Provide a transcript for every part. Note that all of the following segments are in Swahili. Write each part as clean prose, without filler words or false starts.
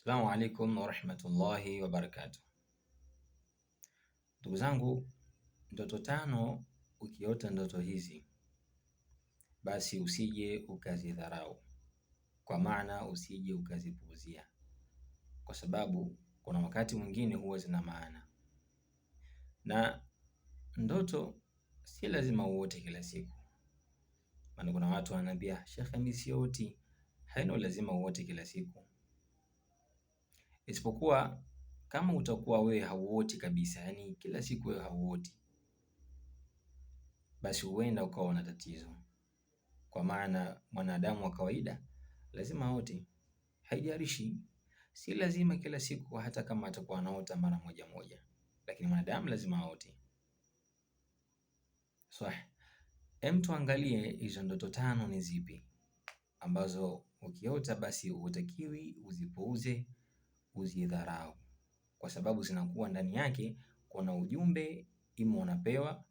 Assalamu alaikum warahmatullahi wabarakatuh. Ndugu zangu, ndoto tano, ukiota ndoto hizi basi usije ukazidharau, kwa maana usije ukazipuuzia, kwa sababu kuna wakati mwingine huwa zina maana. Na ndoto si lazima uote kila siku, maana kuna watu wananiambia, shekhe, mimi sioti. Haina lazima uote kila siku, isipokuwa kama utakuwa wewe hauoti kabisa, yani kila siku wewe hauoti, basi huenda ukawa na tatizo. Kwa maana mwanadamu wa kawaida lazima aote, haijalishi, si lazima kila siku, hata kama atakuwa anaota mara moja moja, lakini mwanadamu lazima aote. Sawa, hem, tuangalie hizo ndoto tano ni zipi ambazo ukiota basi hutakiwi uzipuuze, uzidharau, kwa sababu zinakuwa ndani yake kuna ujumbe ima unapewa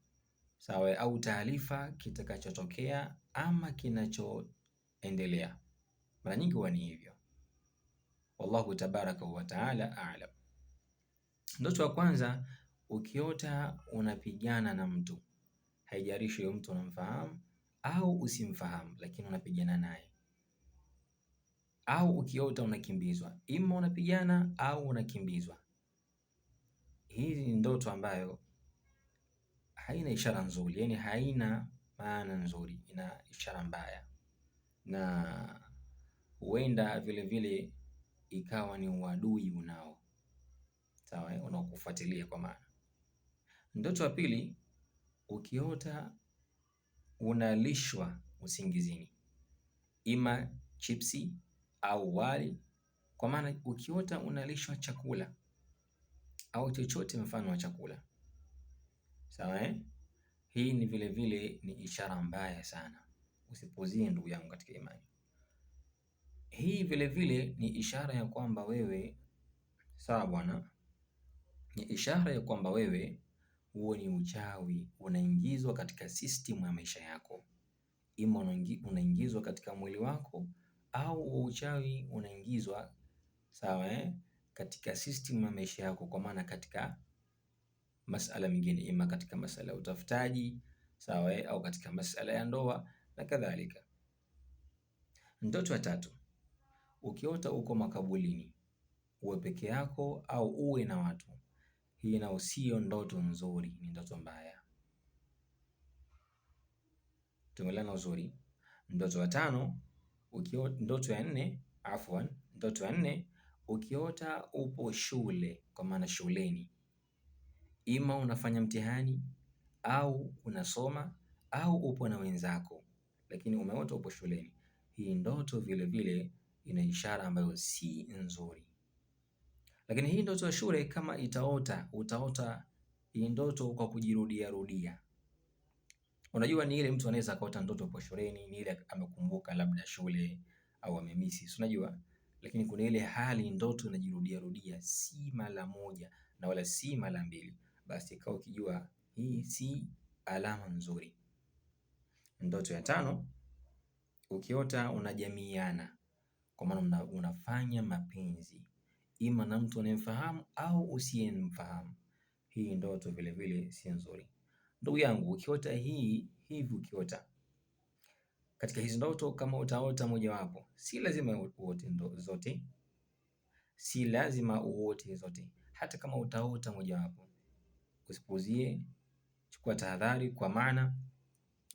sawa, au taarifa kitakachotokea ama kinachoendelea. Mara nyingi huwa ni hivyo. Wallahu tabaraka wa taala a'lam. Ndoto ya kwanza, ukiota unapigana na mtu, haijalishi huyo mtu unamfahamu au usimfahamu, lakini unapigana naye. Au ukiota unakimbizwa, ima unapigana au unakimbizwa. Hii ni ndoto ambayo haina ishara nzuri, yani haina maana nzuri, ina ishara mbaya, na huenda vile vile ikawa ni uadui unao, sawa, unaokufuatilia kwa maana. Ndoto ya pili, ukiota unalishwa usingizini, ima chipsi au wali, kwa maana ukiota unalishwa chakula au chochote mfano wa chakula, sawa eh? Hii ni vile vile ni ishara mbaya sana, usipuuzie ndugu yangu katika imani. Hii vile vile ni ishara ya kwamba wewe, sawa bwana, ni ishara ya kwamba wewe huo ni uchawi unaingizwa katika system ya maisha yako, ima unaingizwa katika mwili wako au huo uchawi unaingizwa, sawa eh, katika system ya maisha yako, kwa maana katika masala mengine, ima katika masala ya utafutaji, sawa eh, au katika masala ya ndoa na kadhalika. Ndoto ya tatu, ukiota uko makaburini, uwe peke yako au uwe na watu, hii nayo sio ndoto nzuri, ni ndoto mbaya. Tumeelewana uzuri. Ndoto ya tano, ndoto ya nne, afwan, ndoto ya nne, ukiota upo shule, kwa maana shuleni, ima unafanya mtihani au unasoma au upo na wenzako, lakini umeota upo shuleni, hii ndoto vile vile ina ishara ambayo si nzuri. Lakini hii ndoto ya shule kama itaota, utaota hii ndoto kwa kujirudia rudia. Unajua ni ile mtu anaweza akaota ndoto kwa shuleni, ni ile amekumbuka labda shule au amemisi, si unajua? Lakini kuna ile hali ndoto inajirudia rudia, si mara moja na wala si mara mbili, basi ikawa ukijua hii si alama nzuri. Ndoto ya tano, ukiota unajamiiana, kwa maana unafanya mapenzi ima na mtu unayemfahamu au usiyemfahamu. Hii ndoto vile vile si nzuri. Ndugu yangu, ukiota hii hivi, ukiota katika hizi ndoto, kama utaota mojawapo, si lazima uote zote, si lazima uote zote. Hata kama utaota mojawapo, usipuuzie, chukua tahadhari, kwa maana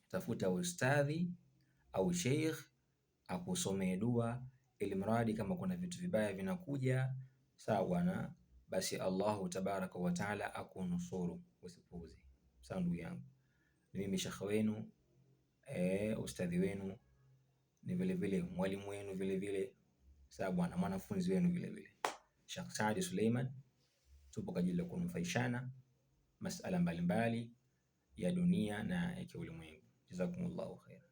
tafuta ustadhi au sheikh akusomee dua, ili mradi kama kuna vitu vibaya vinakuja, sawa bwana, basi Allahu tabaraka wa taala akunusuru, usipuuze. Sawa ndugu yangu, ni mimi shekhe wenu, ustadhi wenu, ni vile vile mwalimu wenu vile vile, sawa bwana, mwanafunzi wenu vile vile, Sheikh Saadi Suleiman. Tupo kwa ajili ya kunufaishana masala mbalimbali ya dunia na ya kiulimwengu. Jazakumullahu khair.